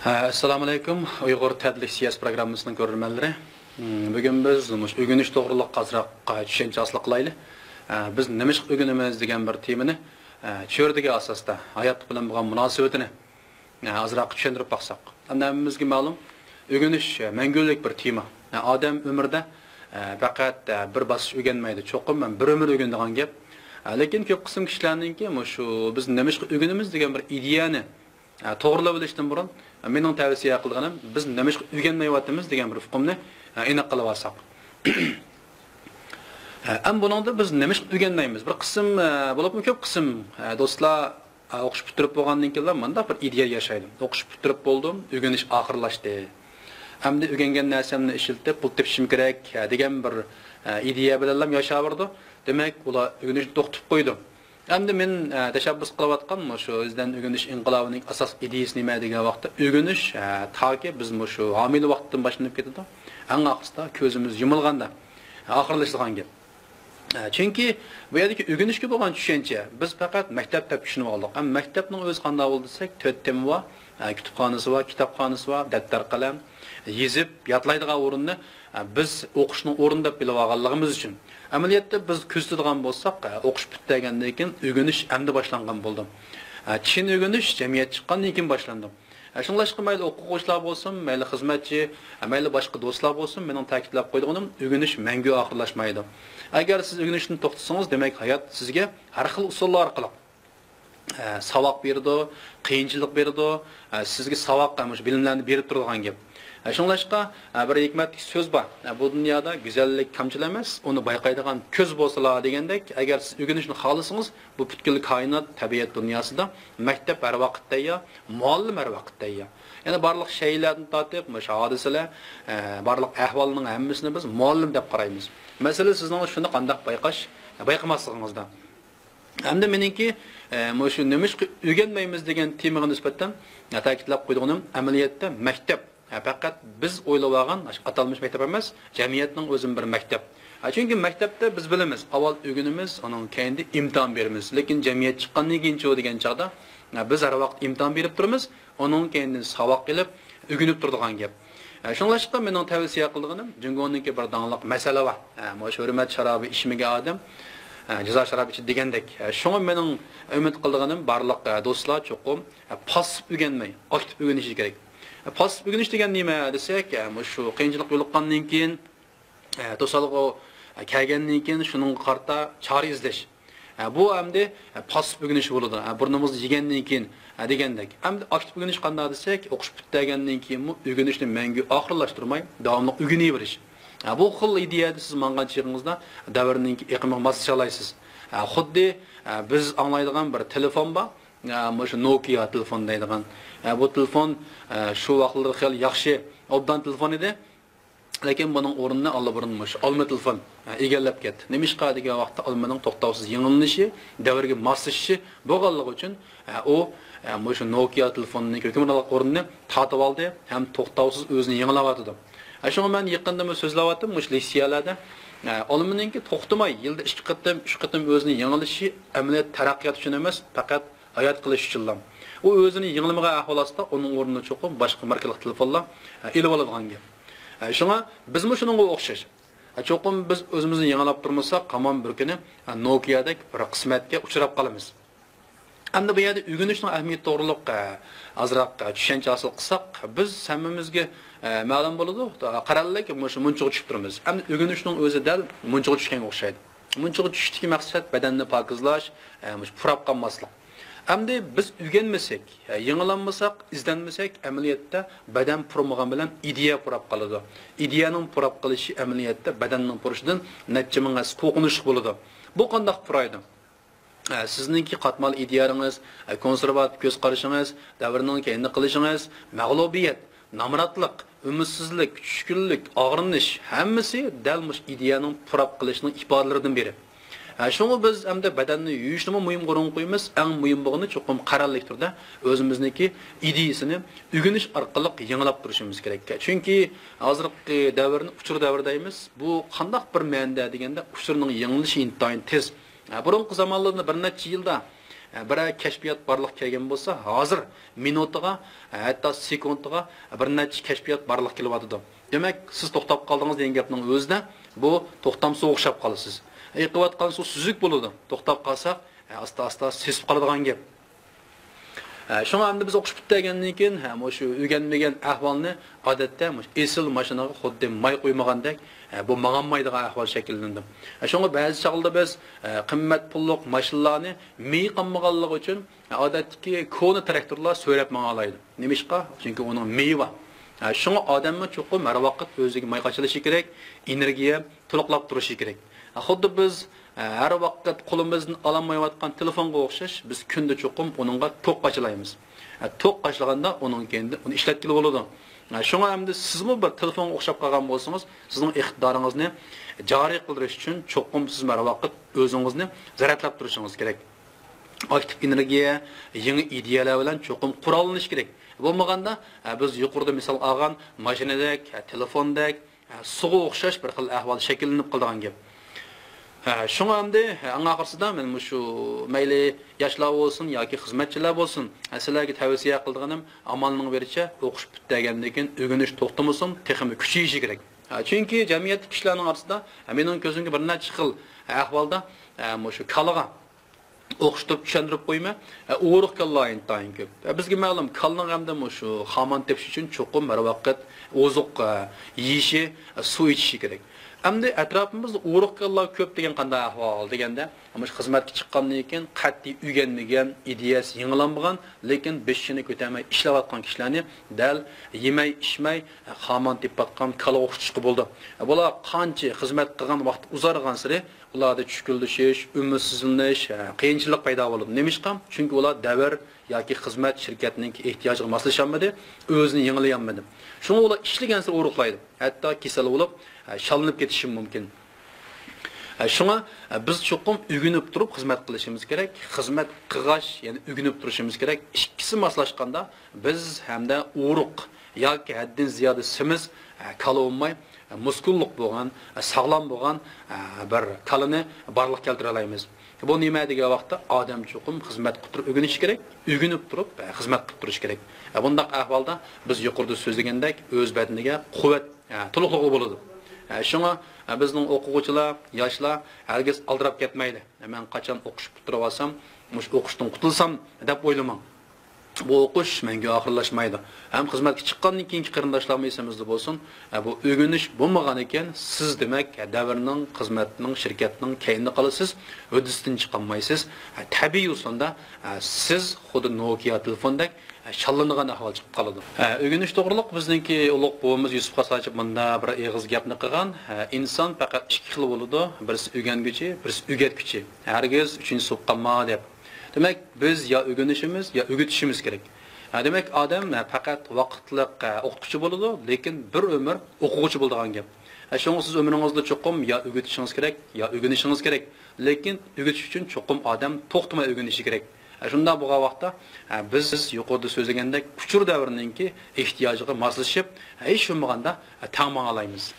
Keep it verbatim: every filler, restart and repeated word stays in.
ھە، ئەسسالامۇئەلەيكۇم، ئۇيغۇر تەتلىك سىياس پروگراممىسىنىڭ كۆرۈرمەنلىرى. مم، بۈگۈن بىز مۇشۇ ئۆگىنىش توغرۇلۇق ئازراق چۈشەنچە ھاسىل قىلايلى. ھە، بىز نېمىشقا ئۆگىنىمىز دېگەن بىر تېمىنى، ھە، چۆرىدىگە ئاساستا ھاياتلىق بىلەن بولغان مۇناسىۋىتىنى، ھە، ئازراق چۈشەندۈرۈپ باقساق. ئەمدى ھەممىمىزگە مەلۇم، ئۆگىنىش، ھە، مەڭگۈلۈك بىر تېما. ھە، ئادەم ئۆمرىدە، ھە، پەقەت، ھە، بىر باسقۇچ ئۆگەنمەيدۇ. چوقۇم مەن بىر ئۆمۈر ئۆگىنىدىغان گەپ. ھە، لېكىن كۆپ قىسىم كىشىلەرنىڭكى مۇشۇ بىز نېمىشقا ئۆگىنىمىز دېگەن بىر ئىدىيەنى ئە، توغرىلاپ ئېلىشتىن بۇرۇن، ئە، مېنىڭ تەۋسىيە قىلىدىغىنىم، بىز نېمىشقا ئۆگەنمەيۋاتىمىز دېگەن بىر ئۇقۇمنى، ئە، ئېنىق قىلىۋالساق. ئە، ئەم بۇنىڭدا بىز نېمىشقا ئۆگەنمەيمىز؟ بىر قىسىم، ئە، بولۇپمۇ كۆپ قىسىم، ئە، دوستلار، ئە، ئوقۇش پۈتتۈرۈپ بولغاندىن كېيىنلا مۇنداق بىر ئىدىيە ياشايدۇ. ئوقۇش پۈتتۈرۈپ بولدۇم، ئۆگىنىش ئاخىرلاشتى. ئەمدى ئۆگەنگەن نەرسەمنى ئىشلىتىپ پۇل تېپىشىم كېرەك، ئە، دېگەن بىر، ئە، ئىدىيە بىلەنلا ياشاۋېرىدۇ. دېمەك، ئۇلار ئۆگىنىشنى توختىتىپ قويىدۇ. ئەمدى مەن، ئە، تەشەببۇس قىلىۋاتقان مۇشۇ ئىزدەن ئۆگىنىش ئىنقىلابىنىڭ ئاساسلىق ئىدىيىسى نېمە دېگەن ۋاقىتتا، ئۆگىنىش، ئە، تاكى بىز مۇشۇ ھامىلە ۋاقتىدىن باشلىنىپ كېتىدۇ. ئەڭ ئاخىرسىدا كۆزىمىز يۇمۇلغاندا، ئە، ئاخىرلىشىدىغان گەپ. ئە، چۈنكى بۇ يەردىكى ئۆگىنىشكە بولغان چۈشەنچە، بىز پەقەت مەكتەپ دەپ چۈشىنىۋالدۇق. ئەمما مەكتەپنىڭ ئۆزى قانداق بولدى دېسەك، تۆت تېما بار، ئە، كۇتۇپخانىسى بار، كىتابخانىسى بار، دەپتەر قەلەم، يېزىپ يادلايدىغان ئورۇننى، ئە، بىز ئوقۇشنىڭ ئورنى دەپ بىلىۋالغانلىقىمىز ئۈچۈن. ئەمەلىيەتتە بىز كۆزىتىدىغان بولساق، ئە، ئوقۇش پۈتتۈرگەندىن كېيىن ئۆگىنىش ئەمدى باشلانغان بولىدۇ. ئە، چىن ئۆگىنىش جەمئىيەت چىققاندىن كېيىن باشلىنىدۇ. ئە، شۇڭلاشقا مەيلى ئوقۇغۇچىلار بولسۇن، مەيلى خىزمەتچى، ئە، مەيلى باشقا دوستلار بولسۇن، مېنىڭ تەكىتلەپ قويىدىغىنىم، ئۆگىنىش مەڭگۈ ئاخىرلاشمايدۇ. ئەگەر سىز ئۆگىنىشتىن توختىسىڭىز، دېمەك، ھايات سىزگە ھەر خىل ئۇسۇللار ئارقىلىق ئە، ساۋاق بېرىدۇ، قىيىنچىلىق بېرىدۇ، ئە، سىزگە ساۋاق، ئە، مۇشۇ بىلىملەرنى بېرىپ تۇرىدىغان گەپ. ئە، شۇڭلاشقا، ئە، بىر ھېكمەتلىك سۆز بار، ئە، بۇ دۇنيادا گۈزەللىك كامچىل ئەمەس، ئۇنى بايقايدىغان كۆز بولسىلا دېگەندەك، ئەگەر سىز ئۆگىنىشنى خالىسىڭىز، بۇ پۈتكۈل كائىنات، تەبىئەت دۇنياسىدا مەكتەپ ھەر ۋاقىت تەييار، مۇئەللىم ھەر ۋاقىت تەييار. يەنى بارلىق شەيئىلەردىن تارتىپ، مۇشۇ ھادىسىلەر، ئە، بارلىق ئەھۋالنىڭ ھەممىسىنى بىز مۇئەللىم دەپ قارايمىز. مەسىلە سىزنىڭ شۇنى قانداق بايقاش، بايقىماسلىقىڭىزدا. ئەمدى مېنىڭكى، ئە، مۇشۇ نېمىشقا ئۆگەنمەيمىز دېگەن تېمىغا نىسبەتەن، ئە، تەكىتلەپ قويىدىغىنىم، ئەمەلىيەتتە مەكتەپ، ئە، پەقەت بىز ئويلىۋالغان ئاشۇ ئاتالمىش مەكتەپ ئەمەس، جەمئىيەتنىڭ ئۆزىمۇ بىر مەكتەپ. ئە، چۈنكى مەكتەپتە بىز بىلىمىز، ئاۋۋال ئۆگىنىمىز، ئۇنىڭ كەينىدىن ئىمتىھان بېرىمىز. لېكىن جەمئىيەت چىققاندىن كېيىنچۇ دېگەن چاغدا، ئە، بىز ھەر ۋاقىت ئىمتىھان بېرىپ تۇرىمىز، ئۇنىڭ كەينىدىن ساۋاق ئېلىپ، ئۆگىنىپ تۇرىدىغان گەپ. ئە، شۇڭلاشقا مېنىڭ تەۋسىيە قىلىدىغىنىم، جۇڭگونىڭكى بىر داڭلىق مەسىلە بار. ئە، مۇشۇ ھۆرمەت شارابى ئىچمىگەن ئادەم، ئە، جازا شارابى ئىچىدۇ دېگەندەك. ئە، شۇڭا مېنىڭ ئۈمىد قىلىدىغىنىم، بارلىق، ئە، دوستلار چوقۇم، ئە، پاسسىپ ئۆگەنمەي، ئاكتىپ ئۆگىنىشى كېرەك. ئە، پاسسىپ ئۆگىنىش دېگەن نېمە دېسەك، ئە، مۇشۇ قىيىنچىلىق يولۇققاندىن كېيىن، ئە، توسالغۇ، ئە، كەلگەندىن كېيىن شۇنىڭغا قارىتا چارە ئىزدەش. ئە، بۇ ئەمدى، ئە، پاسسىپ ئۆگىنىش بولىدۇ. ئە، بۇرنىمىزنى يېگەندىن كېيىن، ئە، دېگەندەك. ئەمدى ئاكتىپ ئۆگىنىش قانداق دېسەك، ئوقۇش پۈتتۈرگەندىن كېيىنمۇ ئۆگىنىشنى مەڭگۈ ئاخىرلاشتۇرماي، داۋاملىق ئۆگىنىۋېرىش. ئە، بۇ خىل ئىدىيەدە سىز ماڭغان چېغىڭىزدا دەۋرنىڭكى ئېقىمىغا ماسلىشالايسىز. ئە، خۇددى، ئە، بىز ئاڭلايدىغان بىر تېلېفون بار. ئە، مۇشۇ نوكىيا تېلېفون دەيدىغان. ئە، بۇ تېلېفون، ئە، شۇ ۋاقىتلىرى خېلى ياخشى، ئوبدان تېلېفون ئىدى. لېكىن بۇنىڭ ئورنىنى ئاللىبۇرۇن مۇشۇ ئالما تېلېفون، ئە، ئىگىلەپ كەتتى. نېمىشقا دېگەن ۋاقىتتا ئالمىنىڭ توختاۋسىز يېڭىلىنىشى، دەۋرگە ماسلىشىشى بولغانلىقى ئۈچۈن، ئە، ئۇ، ئە، مۇشۇ نوكىيا تېلېفونىنىڭ ھۆكۈمرانلىق ئورنىنى تارتىۋالدى ھەم توختاۋسىز ئۆزىنى يېڭىلاۋاتىدۇ. ئە، شۇڭا مەن يېقىندىمۇ سۆزلەۋاتىم، مۇشۇ لىسېيەلەردە، ئە، ئالمىنىڭكى توختىماي يىلدا ئىككى قېتىم، ئۈچ قېتىم ئۆزىنى يېڭىلىشى ئەمەلىيەت تەرەققىيات ئۈچۈن ئەمەس، پەقەت ھايات قېلىش ئۈچۈنلا. ئۇ ئۆزىنى يېڭىلىمىغان ئەھۋال ئاستىدا ئۇنىڭ ئورنىنى چوقۇم باشقا ماركىلىق تېلېفونلار، ئە، ئېلىۋالىدىغان گەپ. ئە، شۇڭا بىزمۇ شۇنىڭغا ئوخشاش. ئە، چوقۇم بىز ئۆزىمىزنى يېڭىلاپ تۇرمىساق، ھامان بىر كۈنى، ئە، نوكىيادەك بىر قىسمەتكە ئۇچراپ قالىمىز. ئەمدى بۇ يەردە ئۆگىنىشنىڭ ئەھمىيىتى توغرۇلۇق، ئە، ئازراق، ئە، چۈشەنچە ھاسىل قىلساق، بىز ھەممىمىزگە، ئە، مەلۇم بولىدۇ، قەرەللىك مۇشۇ مۇنچىغا چۈشۈپ تۇرىمىز. ئەمدى ئۆگىنىشنىڭ ئۆزى دەل مۇنچىغا چۈشكەنگە ئوخشايدۇ. مۇنچىغا چۈشۈشتىكى مەقسەت بەدەننى پاكىزلاش، ئە، مۇشۇ پۇراپ قالماسلىق. ئەمدى بىز ئۆگەنمىسەك، ئە، يېڭىلانمىساق، ئىزدەنمىسەك، ئەمەلىيەتتە بەدەن پۇرىمىغان بىلەن ئىدىيە پۇراپ قالىدۇ. ئىدىيەنىڭ پۇراپ قېلىشى ئەمەلىيەتتە بەدەننىڭ پۇرىشىدىن نەچچە مىڭ ھەسسە قورقۇنچلۇق بولىدۇ. بۇ قانداق پۇرايدۇ؟ ئە، سىزنىڭكى قاتمال ئىدىيەلىرىڭىز، ئە، كونسېرۋاتىپ كۆز قارىشىڭىز، دەۋرنىڭ كەينىدە قېلىشىڭىز، مەغلۇبىيەت، نامراتلىق، ئۈمىدسىزلىك، چۈشكۈنلۈك، ئاغرىنىش، ھەممىسى دەل مۇشۇ ئىدىيەنىڭ پۇراپ قېلىشىنىڭ ئىپادىلىرىدىن بىرى. ئە، شۇڭا بىز ئەمدى بەدەننى يۇيۇشنىمۇ مۇھىم ئورۇنغا قويىمىز، ئەڭ مۇھىم بولغىنى چوقۇم قەرەللىك تۈردە ئۆزىمىزنىڭكى ئىدىيىسىنى ئۆگىنىش ئارقىلىق يېڭىلاپ تۇرۇشىمىز كېرەك. چۈنكى ھازىرقى دەۋرنى ئۇچۇر دەۋرى دەيمىز، بۇ قانداق بىر مەنىدە دېگەندە ئۇچۇرنىڭ يېڭىلىشى ئىنتايىن تېز. ئە، بۇرۇنقى زامانلاردا بىر نەچچە يىلدا، بىرەر كەشپىيات بارلىققا كەلگەن بولسا، ھازىر مىنۇتىغا، ھەتتا سېكۇنتىغا بىر نەچچە كەشپىيات بارلىققا كېلىۋاتىدۇ. دېمەك، سىز توختاپ قالدىڭىز دېگەن گەپنىڭ ئۆزىدە بۇ توختامسىز ئوخشاپ قالىسىز. ئېقىۋاتقان سۇ سۈزۈك بولىدۇ. توختاپ قالساق، ئاستا-ئاستا سېسىپ قالىدىغان گەپ. شۇڭا ئەمدى بىز ئوقۇش پۈتتۈرگەندىن كېيىن، مۇشۇ ئۆگەنمىگەن ئەھۋالنى ئادەتتە مۇشۇ ئېسىل ماشىنىغا خۇددى ماي قۇيمىغاندەك، بۇ ماڭالمايدىغان ئەھۋال شەكىللىنىدۇ. شۇڭا بەزى چاغلاردا بىز قىممەت پۇللۇق ماشىنىلارنى مېيى قانمىغانلىقى ئۈچۈن ئادەتتىكى كونا تىراكتورلار سۆرەپ ماڭالايدۇ. نېمىشقا؟ چۈنكى ئۇنىڭ مېيى بار. شۇڭا ئادەممۇ چوقۇم ھەر ۋاقىت ئۆزىگە ماي قاچىلىشى كېرەك، ئېنېرگىيە تولۇقلاپ تۇرۇشى كېرەك. خۇددى بىز ھەر ۋاقىت قولىمىزدىن ئالالمايۋاتقان تېلېفونغا ئوخشاش، بىز كۈندە چوقۇم ئۇنىڭغا توك قاچىلايمىز. توك قاچىلىغاندا ئۇنىڭ كەينىدىن ئۇنى ئىشلەتكىلى بولىدۇ. شۇڭا ئەمدى سىزمۇ بىر تېلېفونغا ئوخشاپ قالغان بولسىڭىز، سىزنىڭ ئىقتىدارىڭىزنى جارى قىلدۇرۇش ئۈچۈن چوقۇم سىز ھەر ۋاقىت ئۆزىڭىزنى زەرەتلەپ تۇرۇشىڭىز كېرەك. ئاكتىپ ئېنېرگىيە، يېڭى ئىدىيەلەر بىلەن چوقۇم قوراللىنىش كېرەك. بولمىغاندا، ھە، بىز يۇقىرىدا مىسال ئالغان ماشىنىدەك، ھە، تېلېفوندەك، ھە، سۇغا ئوخشاش بىر خىل ئەھۋال شەكىللىنىپ قالىدىغان گەپ. ھە، شۇڭا ئەمدى، ھە، ئەڭ ئاخىرسىدا مەن مۇشۇ مەيلى ياشلار بولسۇن ياكى خىزمەتچىلەر بولسۇن، ھە، سىلەرگە تەۋسىيە قىلىدىغىنىم، ئامالنىڭ بېرىچە ئوقۇش پۈتتۈرگەندىن كېيىن ئۆگىنىش توختىمىسۇن، تېخىمۇ كۈچىيىشى كېرەك. ھە، چۈنكى جەمئىيەتتىكى كىشىلەرنىڭ ئارىسىدا، ھە، مېنىڭ كۆزۈمگە بىر نەچچە خىل ئەھۋالدا، ھە، مۇشۇ كالىغا ئوخشىتىپ چۈشەندۈرۈپ قويىمەن. ئە، ئورۇق كالىلار ئىنتايىن كۆپ. ئە، بىزگە مەلۇم، كالىنىڭ ئەمدى مۇشۇ خامان تېپىش ئۈچۈن چوقۇم ھەر ۋاقىت ئوزۇق، ئە، يېيىشى، ئە، سۇ ئىچىشى كېرەك. ئەمدى ئەتراپىمىزدا ئورۇق كالىلار كۆپ دېگەن قانداق ئەھۋال دېگەندە، مۇشۇ خىزمەتكە چىققاندىن كېيىن قەتئىي ئۆگەنمىگەن، ئىدىيەسى يېڭىلانمىغان، لېكىن بېشىنى كۆتەرمەي ئىشلەۋاتقان كىشىلەرنى دەل يېمەي، ئىچمەي، ئە، خامان تېپىۋاتقان كالىغا ئوخشىتىشقا بولىدۇ. ئە، بۇلار قانچە خىزمەت قىلغان ۋاقىت ئۇزارغانسېرى، ئۇلاردا چۈشكۈنلىشىش، ئۈمىدسىزلىنىش، ھە، قىيىنچىلىق پەيدا بولىدۇ. نېمىشقا؟ چۈنكى ئۇلار دەۋر ياكى خىزمەت شىركەتنىڭكى ئېھتىياجىغا ماسلىشالمىدى، ئۆزىنى يېڭىلىيالمىدى. شۇڭا ئۇلار ئىشلىگەنسېرى ئورۇقلايدۇ. ھەتتا كېسەل بولۇپ، ھە، شاللىنىپ كېتىشى مۇمكىن. ھە، شۇڭا، ھە، بىز چوقۇم ئۆگىنىپ تۇرۇپ خىزمەت قىلىشىمىز كېرەك. خىزمەت قىلغاچ يەنە ئۆگىنىپ تۇرۇشىمىز كېرەك. ئىككىسى ماسلاشقاندا بىز ھەمدە ئورۇق ياكى ھەددىدىن زىيادە سېمىز، ھە، كالا بولماي، مۇسكۇللۇق بولغان، ساغلام بولغان، ئە، بىر كالىنى بارلىققا كەلتۈرەلەيمىز. بۇ نېمە دېگەن ۋاقىتتا ئادەم چوقۇم خىزمەت قىلىپ تۇرۇپ ئۆگىنىشى كېرەك، ئۆگىنىپ تۇرۇپ، ئە، خىزمەت قىلىپ تۇرۇشى كېرەك. ئە، بۇنداق ئەھۋالدا بىز يۇقىرىدا سۆزلىگەندەك ئۆز بەدىنىگە قۇۋۋەت، ئە، تولۇقلۇقى بولىدۇ. ئە، شۇڭا، ئە، بىزنىڭ ئوقۇغۇچىلار، ياشلار ھەرگىز ئالدىراپ كەتمەيلى. ئە، مەن قاچان ئوقۇش پۈتتۈرۈۋالسام، مۇشۇ ئوقۇشتىن قۇتۇلسام دەپ ئويلىماڭ. بۇ ئوقۇش مەڭگۈ ئاخىرلاشمايدۇ. ھەم خىزمەتكە چىققاندىن كېيىنكى قېرىنداشلارمۇ ئېسىمىزدە بولسۇن. ھە، بۇ ئۆگىنىش بولمىغان ئىكەن، سىز دېمەك، ھە، دەۋرنىڭ، خىزمەتنىڭ، شىركەتنىڭ كەينىدە قالىسىز، ھۆددىسىدىن چىقالمايسىز. ھە، تەبىئىي ئۇسۇلدا، ھە، سىز خۇددى نوكىيا تېلېفوندەك، ھە، شاللىنىدىغان ئەھۋال چىقىپ قالىدۇ. ھە، ئۆگىنىش توغرۇلۇق بىزنىڭكى ئۇلۇغ بوۋىمىز يۈسۈپ قاساچى مۇنداق بىر ئېغىز گەپنى قىلغان. ھە، ئىنسان پەقەت ئىككى خىل بولىدۇ، بىرسى ئۆگەنگۈچى، بىرسى ئۆگەتكۈچى. ھەرگىز ئۈچىنچىسى بولۇپ قالما دەپ. دېمەك، بىز يا ئۆگىنىشىمىز، يا ئۆگىتىشىمىز كېرەك. ھە، دېمەك، ئادەم، ھە، پەقەت ۋاقىتلىق، ھە، ئوقۇتقۇچى بولىدۇ، لېكىن بىر ئۆمۈر ئوقۇغۇچى بولىدىغان گەپ. ھە، شۇڭا سىز ئۆمرىڭىزدە چوقۇم يا ئۆگىتىشىڭىز كېرەك، يا ئۆگىنىشىڭىز كېرەك. لېكىن ئۆگىتىش ئۈچۈن چوقۇم ئادەم توختىماي ئۆگىنىشى كېرەك. ھە، شۇنداق بولغان ۋاقىتتا، ھە، بىز يۇقىرىدا سۆزلىگەندەك ئۇچۇر دەۋرىنىڭكى ئېھتىياجىغا ماسلىشىپ، ھە، ھېچ بولمىغاندا، ھە، تەڭ ماڭالايمىز.